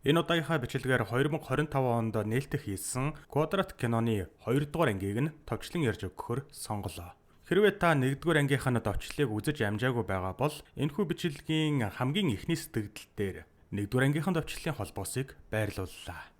Энэ удаагийнхаа бичлэгээр 2025 онд нээлттэй хийсэн Квадрат киноны 2 дугаар ангийг нь товчлон ярьж өгөхөөр сонголоо. Хэрвээ та 1-р ангийнх нь товчлыг үзэж амжаагүй байгаа бол энэхүү бичлэгийн хамгийн эхний сэтгэгдэл дээр 1-р ангийнх нь товчлын холбоосыг байрлууллаа.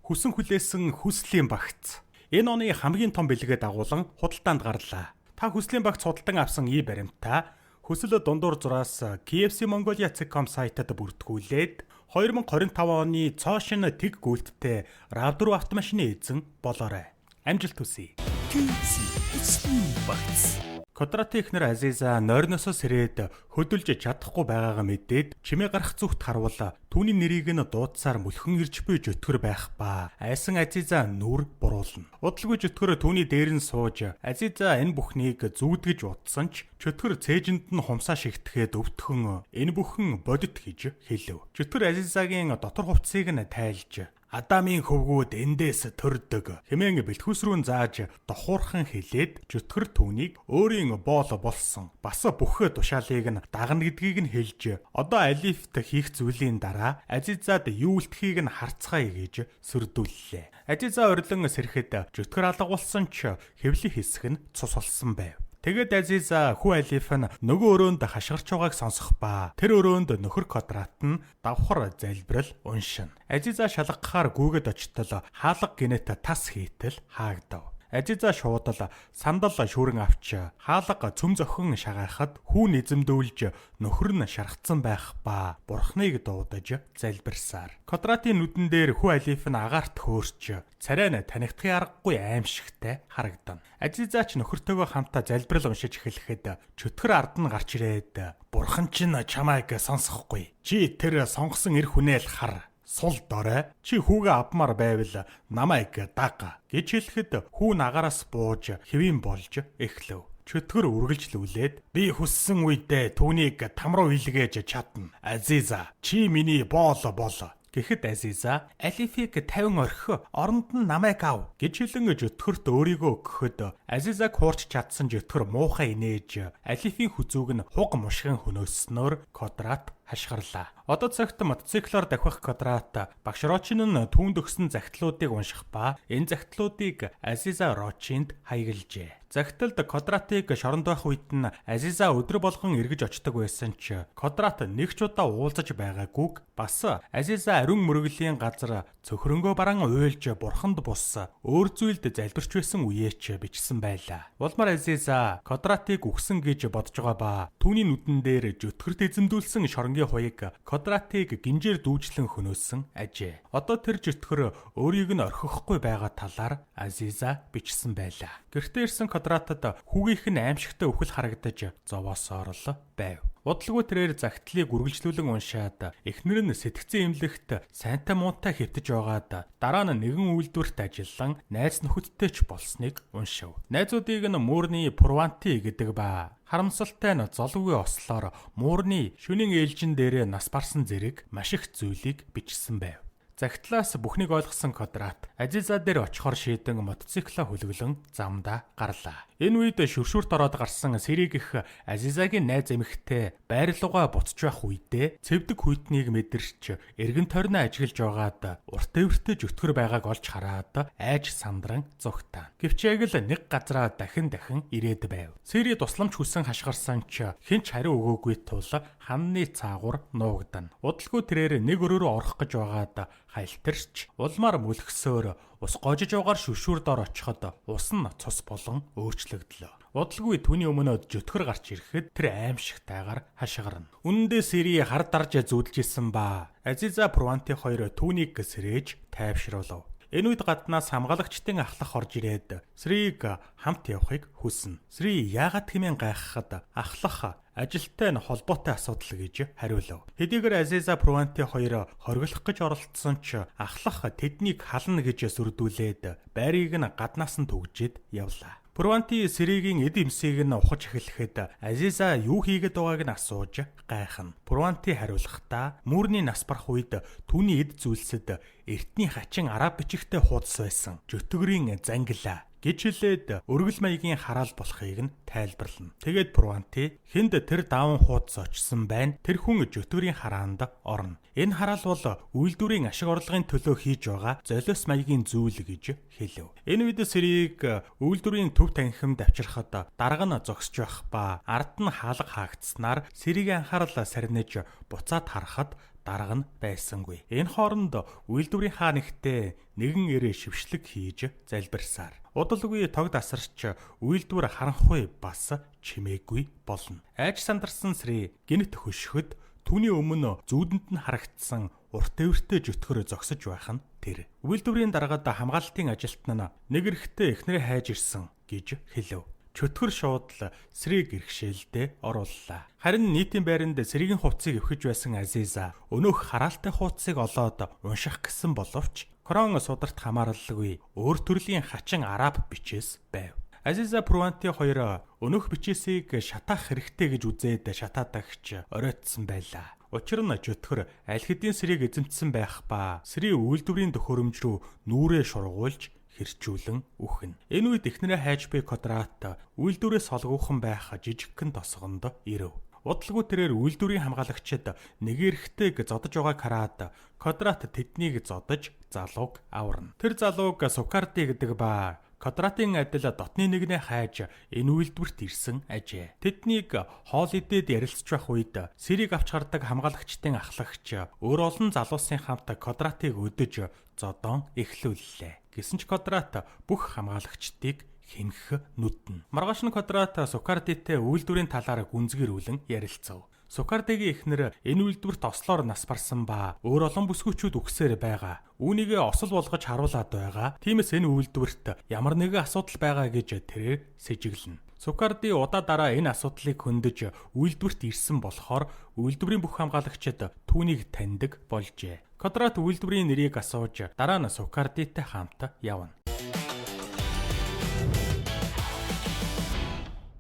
Хүсэн хүлээсэн хүслийн багц. Энэ оны хамгийн том бэлгээ дагуулan худалдаанд гарлаа. Та хүслийн багц худалдан авсан и баримтаа хүсэл дундуур зураас KFC Mongolia .com сайтад бүртгүүлээд 2025 оны цоо шинэ тэг гүйлттэй RAV4 автомашины эзэн болоорой. Амжилт хүсье. KFC хүслийн багц. Кодратын эхнэр Азиза нойрносоо сэрээд хөдөлж чадахгүй байгаагаа мэдээд чимээ гарах зүгт харвал түүний нэрийг нь дуудсаар мөлхөн ирж буй жөтгөр байх ба айсан Азиза нүур буруулна. Удалгүй жөтгөр түүний дээр нь сууж Азиза энэ бүхнийг зүүдгэж утсан ч чөтгөр цээжинд нь хумсаа шигтгэхэд өвтгөн энэ бүхэн бодит гэж хэлэв. Чөтгөр Азизагийн дотор хувцсыг нь тайлж Адамын хөвгүүд эндээс төрдөг хэмээн бэлхүүс рүү зааж дохуурхан хэлээд чөтгөр түүнийг өөрийн боол болсон бас бүх тушаалыг нь дагна гэдгийг нь хэлж одоо Алифт хийх зүйлийн дараа Азизад юу үлдэхийг нь харцгаая гэж сөрдүүллээ. Азиза орилон сэрэхэд чөтгөр алга болсон ч хэвлэх хэсэг нь цус болсон байв. Тэгээд Азиза хүү Алиф нь нөгөө өрөөнд хашгирч байгааг сонсох ба тэр өрөөнд нөхөр Квадрат нь давхар залбирал уншина. Азиза шалгахаар гүйгээд очтол хаалга гинэт тас хийтэл хаагдав. Азиза шууд л сандал шүүрэн авч хаалга цөм зохин шагаахад хүү эзэмдүүлж нөхөр нь шархацсан байх ба бурхныг дуудаж залбирсаар. Квадратын нүдэн дээр хүү Алиф нь агаарт хөөрч царай нь танигдахын аргагүй аимшигтай харагдана. Азиза ч нөхөртөөгөө хамтаа залбирал уншиж эхлэхэд чөтгөр ард нь гарч ирээд бурхан чинь чамайг сонсохгүй. Чи тэр сонгосон эр хүнээ л хар. Сул дорой чи хүүгээ авмаар байвал намайг даг гэж хэлэхэд хүү нагараас бууж хэвийн болж эхлэв. Чөтгөр үргэлжлүүлээд би хүссэн үедээ түүнийг там руу илгээж чадна. Азиза чи миний боол бол гэхэд Азиза Алифыг 50 орхи оронд нь намайг ав гэж хэлэн жөтгөрт өөрийгөө өгөхөд Азизаг хуурч чадсан жөтгөр муухай инээж Алифийн хүзүүг нь хуг мушгин хөнөөснөөр Квадрат хашгирлаа. Одоо цагт мотоциклоор давхих Квадрат багш Рочин нь түүнд өгсөн захидлуудыг унших ба энэ захидлуудыг Азиза Рочинд хаяглажээ. Захидалд Квадратыг шоронд байх үед нь Азиза өдөр болгон эргэж очдог байсан ч Квадрат нэг ч удаа уулзаж байгаагүйг бас Азиза ариун мөргөлийн газар цөхрөнгөө баран уйлж бурханд бус өөр зүйлд залбирч байсан үеэ ч бичсэн байлаа. Улмаар Азиза Квадратыг үхсэн гэж бодож байгаа ба түүний нүдэн дээр жөтгөрт эзэмдүүлсэн шоронгийн хуйг Квадратыг гинжээр дүүжлэн хөнөөсөн ажээ. Одоо тэр жөтгөр өөрийг нь орхихгүй байгаа талаар Азиза бичсэн байлаа. Гэртээ ирсэн Квадратад хүүгийнх нь аимшигтай үхэл харагдаж зовоосоор л байв. Удалгүй тэрээр захидлыг үргэлжлүүлэн уншаад эхнэр нь сэтгцэн эмнэлэгт сайнтай муутай хэвтэж байгаад дараа нь нэгэн үйлдвэрт ажиллан найз нөхөдтэй ч болсныг уншив. Найзуудыг нь муурны Пурванти гэдэг ба харамсалтай нь золгүй ослоор муурны шөнийн ээлжин дээрээ нас барсан зэрэг маш их зүйлийг бичсэн байв. Захидлаас бүхнийг ойлгосон Квадрат Азиза дээр очихоор шийдэн мотоциклоо хөлөглөн замдаа гарлаа. Энэ үед шүршүрт ороод гарсан Сэрийг их Азизагийн найз эмэгтэй байр руугаа буцаж байх үедээ цэвдэг хүйтнийг мэдэрч эргэн тойрноо ажиглаж байгаад урт эвэртэй жөтгөр байгааг олж хараад айж сандран зугтаа. Гэвч яг л нэг газраа дахин дахин ирээд байв. Сэри тусламж хүсэн хашгирсан ч хэн ч хариу өгөөгүй тул ханны цаагуур нуугдана. Удалгүй тэрээр нэг өрөөрөө орох гэж байгаад халтарч улмаар мөлхсөөр ус гожиж угаар шүршүр дор очиход ус нь цус болон өөрчлөгдлөө. Удалгүй түүний өмнө жөтгөр гарч ирэхэд тэр аимшигтайгаар хашгирна. Үнэндээ Сэри хар дарж зүүдэлж исэн ба Азиза Пурванти хоёр түүнийг сэрээж тайвшруулав. Энэ үед гаднаас хамгаалагчдын ахлах орж ирээд Срийг хамт явахыг хүснэ. Сри яагаад хэмээн гайхахад ахлах ажилтай нь холбоотой асуудал гэж хариулав. Хэдийгээр Азиза Пурванти хоёр хоригдлох гэж оролдсон ч ахлах тэднийг хална гэж сүрдүүлээд байрыг нь гаднаас нь түгжээд явлаа. Пурванти Сригийн эд эмсийг нь ухаж эхлэхэд Азиза юу хийгээд байгааг нь асууж гайхна. Пурванти хариулахдаа мөрний нас барах үед түүний эд зүйлсэд эртний хачин араб бичигтэй хуудас байсан. Жөтгөрийн зангила гэж хэлээд өргөл маягийн хараал болохыг нь тайлбарлана. Тэгээд Пурванти хүнд тэр даван хуудас очсон байна. Тэр хүн жөтгөрийн хараанд орно. Энэ хараал бол үйлдвэрийн ашиг орлогын төлөө хийж байгаа золиос маягийн зүйл гэж хэлэв. Энэ үед Сэрийг үйлдвэрийн төв танхимд авчирхад дарга нь зогсож байх ба ард нь хаалга хаагдсанаар Сэрийн анхаарал сарниж буцаад харахад дарга нь байсангүй. Энэ хооронд үйлдвэрийн хаа нэгтээ нэгэн эрээ шившлэг хийж залбирсаар. Удалгүй тог дасарч үйлдвэр харанхуй бас чимээгүй болно. Айж сандарсан Сэрий гинт хөшөхөд түүний өмнө зүүдэнд нь харагдсан урт эвэртэй жөтгөр зогсож байх нь тэр. Үйлдвэрийн даргад хамгаалалтын ажилтан нь нэг эрэгтэй эхнэрээ хайж ирсэн гэж хэлэв. Чөтгөр шууд л Сэрийг иргэшээлдээ орууллаа. Харин нийтийн байранд Сэрийн хувцсыг өвхөж байсан Азиза өнөөх хараалтай хуудсыг олоод унших гэсэн боловч Крон сударт хамааралгүй өөр төрлийн хачин араб бичээс байв. Азиза Пурванти хоёр өнөөх бичээсийг шатаах хэрэгтэй гэж үзээд шатаадагч оройтсон байлаа. Учир нь чөтгөр аль хэдийн Сэрийг эзэмтсэн байх ба Сэрийн үйлдвэрийн төхөөрөмж рүү нүрээ шургуулж хэрчүүлэн үхнэ. Энэ үед эхнэрээ хайж буй Квадрат үйлдвэрээс олгуухан байх жижигхэн тосгонд ирэв. Удалгүй тэрээр үйлдвэрийн хамгаалагчид нэг эрэгтэйг зодож байгааг хараад Квадрат тэднийг зодож залууг аварна. Тэр залууг Сукарди гэдэг ба Квадратын адил дотны нэгнээ хайж энэ үйлдвэрт ирсэн ажээ. Тэднийг хоол идээд ярилцж байх үед Сэрийг авч гардаг хамгаалагчдын ахлагч өөр олон залуусын хамт Квадратыг өдөж зодон эхлүүллээ. Гэсэн ч Квадрат бүх хамгаалагчдыг хэмхэх нүднэ. Маргааш нь Квадрат Сукардитэй үйлдвэрийн талаар гүнзгийрүүлэн ярилцав. Сукардигийн эхнэр энэ үйлдвэрт ослоор нас барсан ба өөр олон бүсгүйчүүд үхсээр байгаа. Үүнийгээ осол болгож харуулад байгаа. Тиймээс энэ үйлдвэрт ямар нэгэн асуудал байгаа гэж тэрээр сэжиглэнэ. Сукарди удаа дараа энэ асуудлыг хөндөж үйлдвэрт ирсэн болохоор үйлдвэрийн бүх хамгаалагчид түүнийг таньдаг болжээ. Квадрат үйлдвэрийн нэрийг асууж дараа нь Сукардитай хамт явна.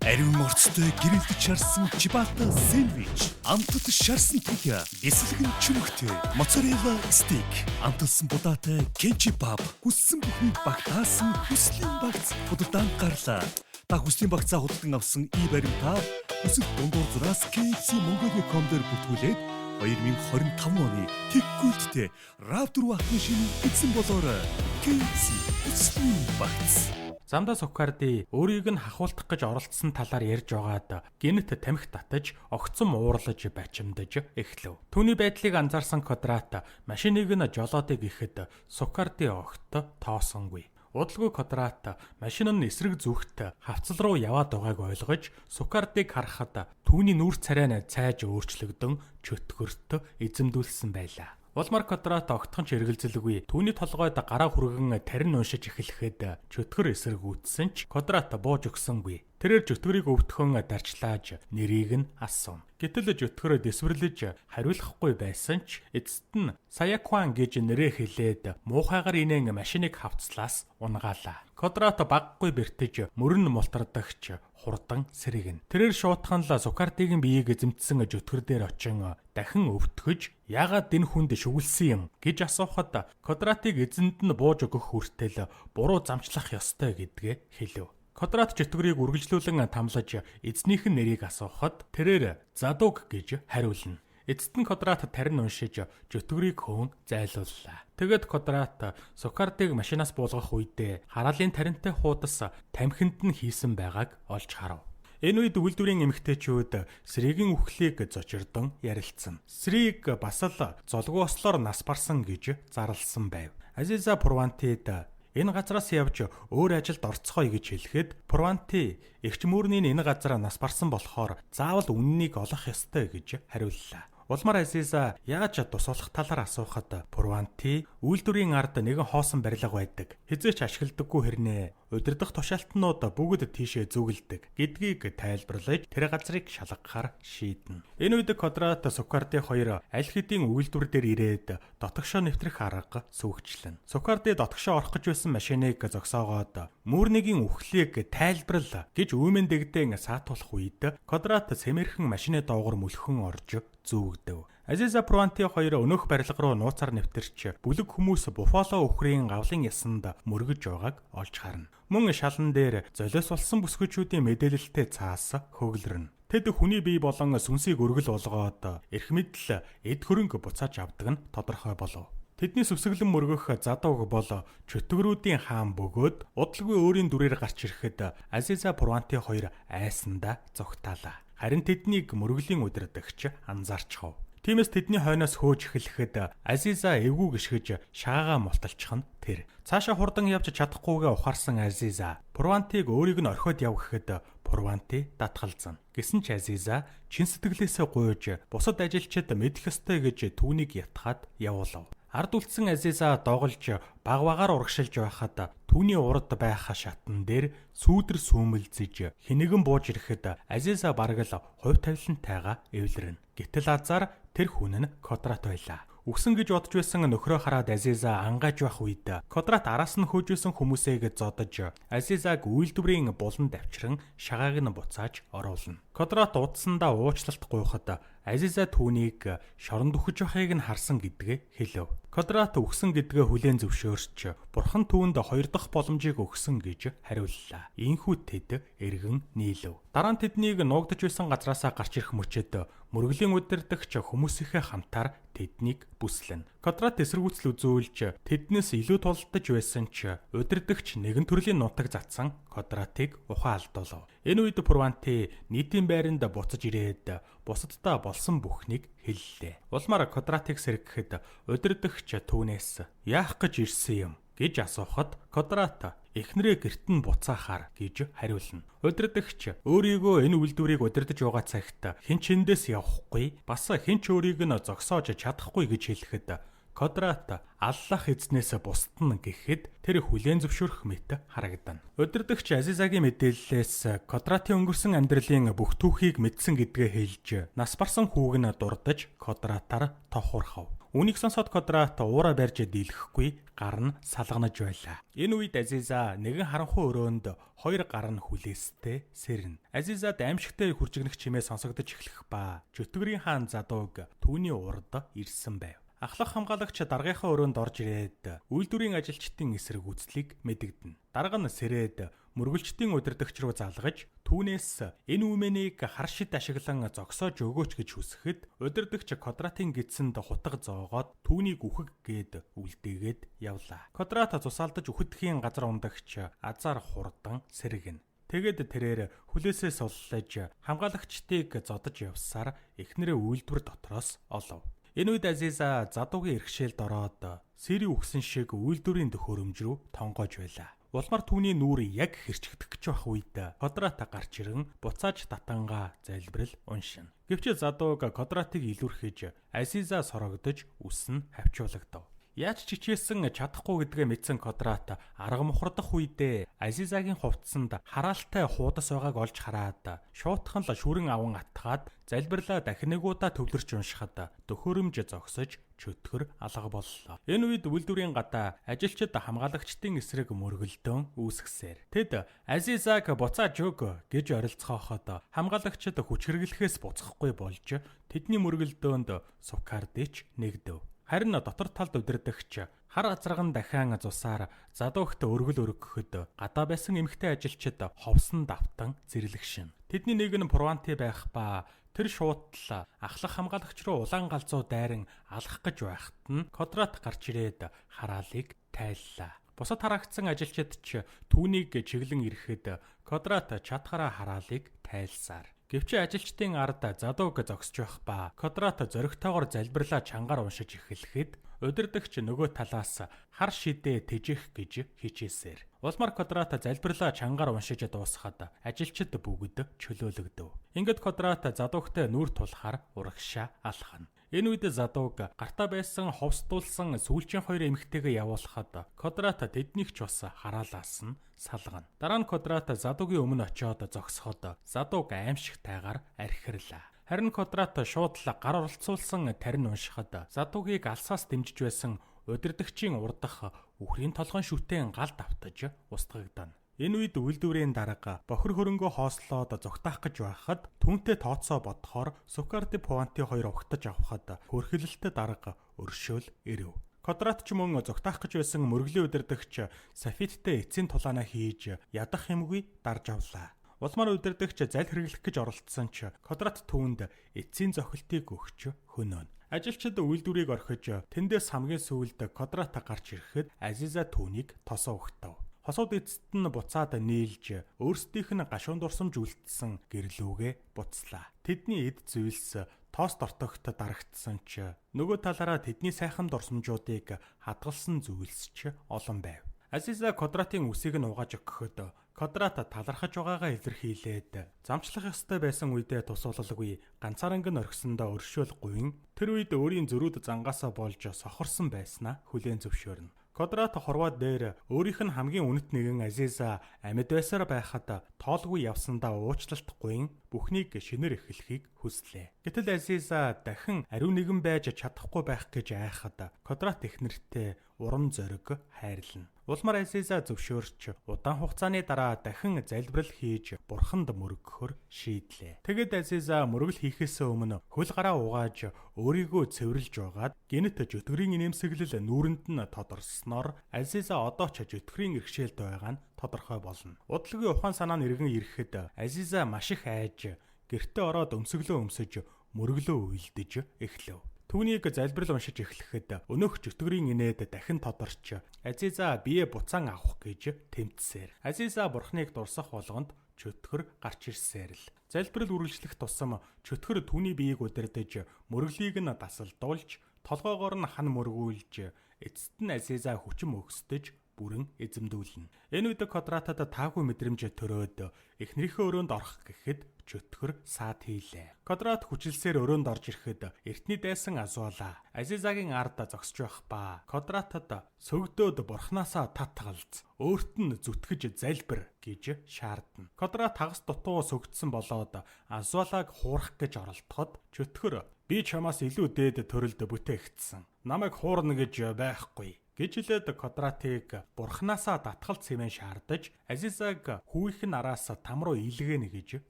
Ариун орцтой гэрэлтэж шарсан чибата сэндвич, амтд шарсан тиг, эсэлхэн чөмөхтэй моцарелла стейк, амталсан будаатай кенчипап, хүссэн бүхнийг багтаасан хүслийн багц худалдаанд гарлаа. Та хүслийн багцаа худалдан авсан и баримтаа хүсэл дундуур зураас KFC Mongolia.com дээр бүртгүүлээд 2025 оны тэггүйлттэй RAV4 автомашины эзэн болоорой. KFC хүслийн багц. Замдаа Сукарди өөрийг нь хахуулдах гэж оролдсон талаар ярьж байгаад гинт тамхи татаж огцом уурлаж бачимдаж эхлэв. Түүний байдлыг анзаарсан Квадрат машиныг нь жолоодыг ихэд Сукарди огт тоосонгүй. Удалгүй Квадрат машин нь эсрэг зүгт хавцал руу яваад байгааг ойлгож Сукардиг харахад түүний нүүр царай нь цайж өөрчлөгдөн чөтгөрт эзэмдүүлсэн байлаа. Улмаар Квадрат огтхон ч эргэлзэлгүй түүний толгойд гараа хүргэн тарин уншиж эхлэхэд чөтгөр эсэргүүцсэн ч Квадрат бууж өгсөнгүй. Тэрээр чөтгөрийг өвтгөн дарчлааж нэрийг нь асуув. Гэтэл чөтгөр дэсвэрлэж хариулахгүй байсан ч эцэст нь Саякван гэж нэрээ хэлээд муухайгаар инээн машиныг хавцлаас унгаалаа. Квадрат баггүй бэртэж мөрөн мултардагч хурдан сэрэгнэ. Тэрээр шуутхан л Сукардигийн биеийг эзэмтсэн жөтгөр дээр очин дахин өвтгөж яагаад энэ хүнд шүглсэн юм гэж асуухад Квадратыг эзэнд нь бууж өгөх хүртэл буруу замчлах ёстой гэдгээ хэлэв. Квадрат чөтгөрийг үргэлжлүүлэн тамлаж эзнийх нь нэрийг асуухад тэрээр Задуг гэж хариулна. Эцэст нь Квадрат тарин уншиж жөтгөрийг хөөн зайлууллаа. Тэгээд Квадрат Сукардыг машинаас буулгах үедээ хараалын таринтай хуудас тамхинд нь хийсэн байгааг олж харав. Энэ үед үйлдвэрийн эмэгтэйчүүд Сригийн үхлийг зочирдон ярилцсан. Сриг бас л золгүй ослоор нас барсан гэж зарласан байв. Азиза Пурвантид энэ газраас явж өөр ажилд орцгоё гэж хэлэхэд Пурванти эгч мөрний энэ газараа нас барсан болохоор заавал үннийг олох ёстой гэж хариуллаа. Улмаар Азиза яаж тусуулах талаар асуухад Пурванти үйлдвэрийн ард нэгэн хоосон барилга байдаг. Хэзээ ч ашигладаггүй хэрнээ удирдах тушаалтнууд бүгд тийшээ зүгэлдэг гэдгийг тайлбарлаж тэр газрыг шалгахаар шийднэ. Энэ үед Квадрат Сукарди хоёр аль хэдийн үйлдвэр дээр ирээд дотогшоо нэвтрэх арга сүйгчлэнэ. Сукарди дотогшоо орох гэж байсан машиныг зогсоогоод мөрнигийн үхлийг тайлбарл гэж үймэн дэгдэн саатуулах үед Квадрат сэмэрхэн машины доогоор мөлхөн орж зүүгдэв. Азиза Пурванти хоёр өнөөх барилга руу нууцаар нэвтэрч бүлэг хүмүүс буфало үхрийн гавлын ясанд мөргөж байгааг олж харна. Мөн шалан дээр золиос болсон бүсгүүчүүдийн мэдээлэлтэй цаас хөглөрнө. Тэд хүний бие болон сүнсийг өргөл болгоод эрх мэдэл эд хөрөнгө буцааж авдаг нь тодорхой болов. Тэдний сүсэглэн мөргөх задууг бол чөтгөрүүдийн хаан бөгөөд удалгүй өөрийн дүрээр гарч ирэхэд Азиза Пурванти хоёр айсандаа зугтаалаа. Харин тэднийг мөргөлийн удирдагч анзаарчихав. Тиймээс тэдний хойноос хөөж эхлэхэд Азиза эвгүй гიშгэж шагаагаа мулталчих нь тэр. Цаашаа хурдан явж чадахгүйгээ ухаарсан Азиза Пурвантиг өөрийг нь орхиод яв гэхэд Пурванти татгалзана. Гэсэн ч Азиза чин сэтгэлээсээ гуйж бусад ажилчид мэдэх ёстой гэж түүнийг ятгаад явуулав. Ард үлдсэн Азиза доголж баг багаар урагшилж байхад түүний урд байх шатан дээр сүүдэр сүүмэлзэж хинэгэн бууж ирэхэд Азиза бараг л хувь тавилантайгаа эвлэрнэ. Гэтэл азар тэр хүн нь Кодрат байлаа. Үхсэн гэж бодож байсан нөхрөө хараад Азиза ангааж байх үед Кодрат араас нь хөөж байсан хүмүүсээ зодож Азизаг үйлдвэрийн буланд авчран шагааг нь буцааж оруулна. Кодрат удсандаа уучлалт гуйхад Азиза түүнийг шоронд үхэж байхыг нь харсан гэдгээ хэлэв. Кодрат үхсэн гэдгээ хүлээн зөвшөөрч бурхан түүнд хоёр дахь боломжийг өгсөн гэж хариуллаа. Ийхүү тэд эргэн нийлв. Дараа нь тэднийг нуугдаж байсан газраасаа гарч ирэх мөчөд мөргөлийн удирдагч хүмүүсийнхээ хамтаар тэднийг бүслэнэ. Кодрат эсэргүүцэл үзүүлж тэднээс илүү тулалдаж байсан ч удирдагч нэгэн төрлийн нутаг затсан Кодратыг ухаан алдуулав. Энэ үед Пурванти нийтийн байранд буцаж ирээд бусаддаа болсон бүхнийг хэллээ. Улмаар Кодратыг сэргэхэд удирдагч түүнээс яах гэж ирсэн юм гэж асуухад Кодрат эхнэрээ гэрт нь буцаахаар гэж хариулна. Удирдагч өөрийгөө энэ үйлдвэрийг удирдах байгаа цагт хэн ч эндээс явахгүй бас хэн ч өөрийг нь зогсоож чадахгүй гэж хэлэхэд Кодрат Аллах эзнээс бусдана гэхэд тэр хүлээн зөвшөөрөх мэт харагдана. Удирдагч Азизагийн мэдээллээс Кодратын өнгөрсөн амьдралын бүх түүхийг мэдсэн гэдгээ хэлж нас барсан хүүг нь дурдаж Кодратаар товхуурхав. Үүнийг сонсоод Кодрат уура барьж дийлэхгүй гар нь салганаж байлаа. Энэ үед Азиза нэгэн харанхуй өрөөнд хоёр гар нь хүлээстэй сэрнэ. Азизад аимшигтай хуржигнах чимээ сонсогдож эхлэх ба чөтгөрийн хаан задууг түүний урд ирсэн байв. Ахлах хамгаалагч даргынхаа өрөөнд орж ирээд үйлдвэрийн ажилчдын эсрэг үзлийг мэдэгдэнэ. Дарга нь сэрээд мөргөлчдийн удирдагч руу залгаж түүнээс энэ үмэнийг хар шид ашиглан зогсоож өгөөч гэж хүсэхэд удирдагч Кодратын гидсэнд хутга зоогоод түүнийг үхэг гээд үлдээгээд явлаа. Кодрат цусаалдаж үхэдэхийн газар ундагч азар хурдан сэргэнэ. Тэгээд тэрээр хүлээсээ суллаж хамгаалагчдыг зодож явсаар эхнэрээ үйлдвэр дотроос олов. Энэ үед Азиза задуугийн иргэшээлд ороод Сэри үхсэн шиг үйлдвэрийн төхөөрөмж рүү тонгоож байлаа. Улмаар түүний нүүр яг хэрчигдэх гэж байх үед Кодрат гарч ирэн буцааж татангаа залбирал уншина. Гэвч задууг Кодратыг илүүрхэж Азиза сорогдож үс нь хавчуулагдав. Яаж ч хичээсэн чадахгүй гэдгээ мэдсэн Кодрат арга мухардах үедээ Азизагийн хувцсанд хараалтай хуудас байгааг олж хараад шуутхан л шүрэн аван атгаад залбирлаа дахин нэг удаа төвлөрч уншихад төхөөрөмж зогсож чөтгөр алга боллоо. Энэ үед үйлдвэрийн гадаа ажилчид хамгаалагчдын эсрэг мөргөлдөөн үүсгэсээр. Тэд Азизаг буцааж өг гэж оролцооход хамгаалагчид хүч хэрэглэхээс буцахгүй болж тэдний мөргөлдөөнд Сукардич нэгдэв. Харин дотор талд удирдагч хар азарган дахиан зусаар задуугт өргөл өргөхөд гадаа байсан эмэгтэй ажилчид ховсон давтан зэрлэгшин. Тэдний нэг нь Пурванти байх ба тэр шуутал ахлах хамгаалагч руу улаан галзуу дайран алах гэж байхад нь Кодрат гарч ирээд хараалыг тайллаа. Бусад харагдсан ажилчид ч түүнийг чиглэн ирэхэд Кодрат чадхаараа хараалыг тайлсаар. Гэвч ажилчдын ард задууг зогсож байх ба Кодрат зоригтойгоор залбирлаа чангаар уншиж эхлэхэд удирдагч нөгөө талаас хар шидээ тэжих гэж хичээсээр. Улмаар Кодрат залбирлаа чангаар уншиж дуусахад ажилчид бүгд чөлөөлөгдөв. Ингээд Кодрат задуугтай нүүр тулахаар урагшаа алхана. Энэ үед задууг гартаа байсан ховсдуулсан сүүлчийн хоёр эмэгтэйгээ явуулахад Кодрат тэднийг ч бас хараалаас нь салгана. Дараа нь Кодрат задуугийн өмнө очиод зогсоход задууг аимшигтайгаар архирлаа. Харин Кодрат шууд л гар оролцуулсан тарин уншихад задуугийг алсаас дэмжиж байсан удирдагчийн урдах үхрийн толгойн шүтэн гал давтаж устгагдана. Энэ үед үйлдвэрийн дарга бохир хөрөнгөө хоослоод зугтаах гэж байхад түүнтэй тооцоо бодохоор Сукарди Пуанти хоёр угтаж авахад хөрхөлөлтөд дарга өршөөл ирэв. Кодрат ч мөн зугтаах гэж байсан мөргөлийн удирдагч Сафиттэй эцсийн тулаанаа хийж ядах юмгүй дарж авлаа. Улмаар удирдагч зал хэрэглэх гэж оролдсон ч Кодрат түүнд эцсийн зохилтыг өгч хөнөөнө. Ажилчид үйлдвэрийг орхиж тэндээс хамгийн сүүлд Кодрат гарч ирэхэд Азиза түүнийг тосоо өгтөв. Хосууд эцэст нь буцаад нийлж өөрсдийнх нь гашуун дурсамж үлдсэн гэрлүүгээ буцлаа. Тэдний эд зүйлс тоос дортогт дарагдсан ч нөгөө талаараа тэдний сайхан дурсамжуудыг хадгалсан зүйлс ч олон байв. Азиза Кодратын үсийг нь угааж өгөхөд Кодрат талархаж байгаагаа илэрхийлээд замчлах ёстой байсан үедээ тусуулалгүй ганцааранг нь орхисондоо өршөөл гуйн тэр үед өөрийн зөрүүд зангаасаа болж сохорсон байснаа хүлээн зөвшөөрнө. Кодрат хорвоо дээр өөрийнх нь хамгийн үнэт нэгэн Азиза амьд байсаар байхад тоолгүй явсандаа уучлалт гуйн бүхнийг шинээр эхлэхийг хүслээ. Гэтэл Азиза дахин ариун нэгэн байж чадахгүй байх гэж айхад Кодрат эхнэртээ урам зориг хайрлана. Улмаар Азиза зөвшөөрч удаан хугацааны дараа дахин залбирал хийж бурханд мөргөхөөр шийдлээ. Тэгэд Азиза мөргөл хийхээс өмнө хөл гараа угааж өөрийгөө цэвэрлж байгаад гэнэт жөтгөрийн инээмсэглэл нүүрэнд нь тодорсноор Азиза одоо ч жөтгөрийн иргэшээлд байгаа нь тодорхой болно. Удалгүй ухаан санаа нь эргэн ирэхэд Азиза маш их айж гэртээ ороод өмсөглөө өмсөж мөрөглөө уйлдэж эхлэв. Түүнийг залбирал уншиж эхлэхэд өнөөх чөтгөрийн инээд дахин тодорч Азиза бие буцаан авах гэж тэмцсээр. Азиза бурхныг дурсах болгонд чөтгөр гарч ирсээр л. Залбирал үргэлжлэх тусам чөтгөр түүний биеийг удирдах мөрөглийг нь дасалдуулж толгоогоор нь хан мөргүүлж эцэст нь Азиза хүчин өгсдөж бүрэн эзэмдүүлнэ. Энэ үед Кодратад таагүй мэдрэмж төрөөд эхнэрийнхээ өрөөнд орох гэхэд чөтгөр саад хийлээ. Кодрат хүчилсээр өрөөнд орж ирэхэд эртний дайсан асуулаа. Азизагийн ард зогсож байх ба Кодратад сөгдөөд бурхнаасаа татгалз өөрт нь зүтгэж залбир гэж шаардна. Кодрат хагас дутуу сөгдсөн болоод Асуулааг хуурах гэж оролдоход чөтгөр би чамаас илүү дээд төрөлд бүтээгдсэн. Намайг хуурна гэж байхгүй гэж хэлээд Кодратыг бурхнаасаа татгалц хэмээн шаардаж Азизаг хүүийнх нь араас там руу илгээнэ гэж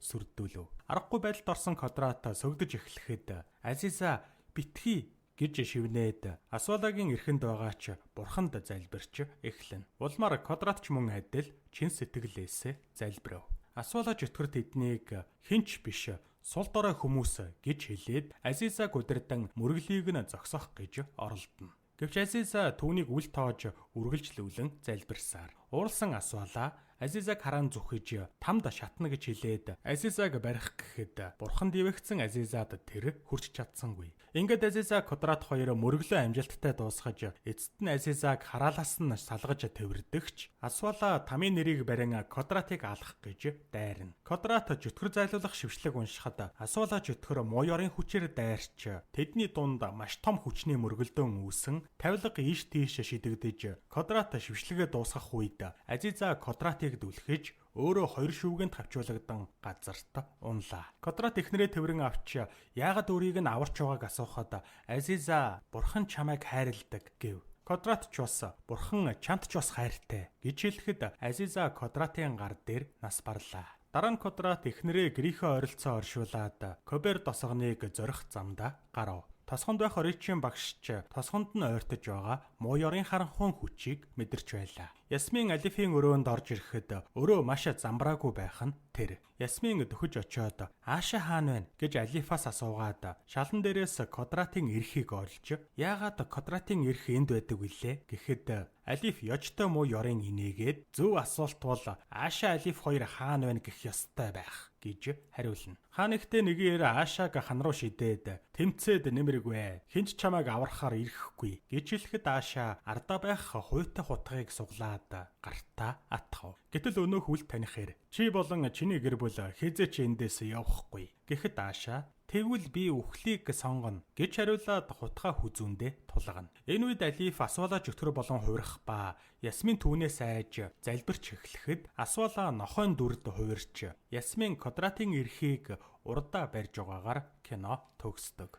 сүрдүүлв. Аргагүй байдалд орсон Кодрат сөгдөж эхлэхэд Азиза битгий гэж шивнээд Асуулагийн эрхэнд байгаа ч бурханд залбирч эхлэнэ. Улмаар Кодрат ч мөн адил чин сэтгэлээсээ залбирв. Асуула чөтгөр тэднийг хинч биш сул дорой хүмүүс гэж хэлээд Азизаг удирдан мөрөглийг нь зогсоох гэж оролдоно. Гэвч Азиза түүнийг үл тоож үргэлжлүүлэн залбирсаар. Уурлсан асуулаа Азизаг харан зүхэж тамд шатна гэж хэлээд Азизаг барих гэхэд бурханд ивэгцэн Азизад тэр хүрч чадсангүй. Ингээд Азиза Кодрат хоёр мөрөглөө амжилттай дуусгаж эцэст нь Азизаг хараалаас нь салгаж тэвэрдэгч асуулаа тамийн нэрийг барин Кодратыг алах гэж дайрна. Кодрат чөтгөр зайлуулах шившлэг уншихад асуулаа чөтгөр муу ёрын хүчээр дайрч тэдний дунд маш том хүчний мөргөлдөөн үүсэн тавилга ийш тийш шидэгдэж Кодрат шившлэгээ дуусгах үед Азиза Кодратыг дүлхэж өөрөө хоёр шүүгэнд хавчуулагдан газарт унлаа. Кодрат эхнэрээ тэврэн авч яагаад өөрийг нь аварч байгааг асуухад Азиза бурхан чамайг хайрладаг гэв. Кодрат ч бас бурхан чамд ч бас хайртай гэж хэлэхэд Азиза Кодратын гар дээр нас барлаа. Дараа нь Кодрат эхнэрээ гэрийнхээ ойролцоо оршуулад Кобер досгоныг зорих замдаа гарав. Тосгонд байх оричийн багш ч тосгонд нь ойртож байгаа муу ёрын харанхуйн хүчийг мэдэрч байлаа. Ясмин Алифийн өрөөнд орж ирэхэд өрөө маш замбраагүй байх нь тэр. Ясмин дөхөж очиод Ааша хаана байна гэж Алифаас асуугаад шалан дээрээс Кодратын эрхийг олж яагаад Кодратын эрх энд байдаг вүлээ гэхэд Алиф ёжтой муу ёрын инээгээд зөв асуулт бол Ааша Алиф хоёр хаана байна гэх ёстой байх гэж хариулна. Хаан нэгтээ нэгээр Аашааг хан руу шидээд тэмцээд нэмэргүй. Хинч чамайг аврахаар ирэхгүй гэж хэлэхэд Ааша ардаа байх хуйтай хутгийг суглаад гартаа атгав. Гэтэл өнөөх үл таних чи болон чиний гэр бүл хэзээ ч эндээс явахгүй. Гэхэд Ааша тэгвэл би үхлийг сонгоно гэж хариулаад хутгаа хүзүүндээ тулгана. Энэ үед Алиф асуулаа чөтгөр болон хувирах ба Ясмин түүнээс айж залбирч эхлэхэд асуулаа нохойн дүрд хувирч Ясмин Кодратын эрхийг урдаа барьж байгаагаар кино төгсдөг.